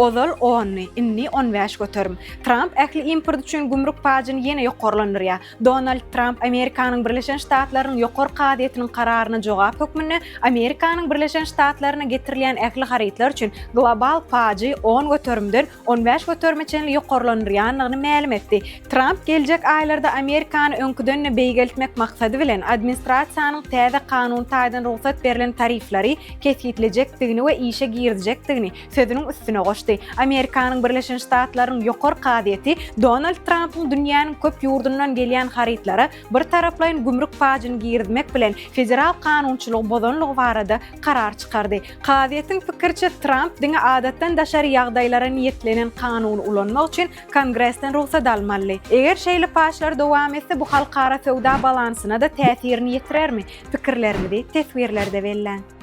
Ozal ondy, indi 15%. Tramp ähli import üçin gümrük pajyny ýene ýokarlandyrýar. Donald Tramp Amerikanyň Birleşen Ştatlarynyň Ýokary kazyýetiniň kararyna jogap hökmünde Amerikanyň Birleşen Ştatlaryna getirilýän ähli harytlar üçin global pajy on göterimden 15 göterime çenli ýokarlandyrýandygyny mälim etdi. Tramp geljek aýlarda Amerikany öňküden-de beýgeltmek maksady bilen administrasiýanyň täze kanun taýdan rugsat berlen tarifleri kesgitlejekdigini we işe girizjekdigini sözüniň üstüne goşdy. Amerikanyň Birleşen Ştatlarynyň Ýokary kazyýeti Donald Trampyň dünýäniň köp ýurdundan gelýän harytlara birtaraplaýyn gümrük pajyny girizmek bilen federal kanunçylygy bozanlygy barada karar çykardy. Kazyýetiň pikiriçe, Tramp diňe adatdan daşary ýagdaýlara niýetlenen kanuny ulanmak üçin Kongresden rugsat almalydy. Eger şeýle paçlar dowam etse, bu halkara söwda balansyna-da täsirini ýetirermi? Pikirleriňizi teswirlerde belläň.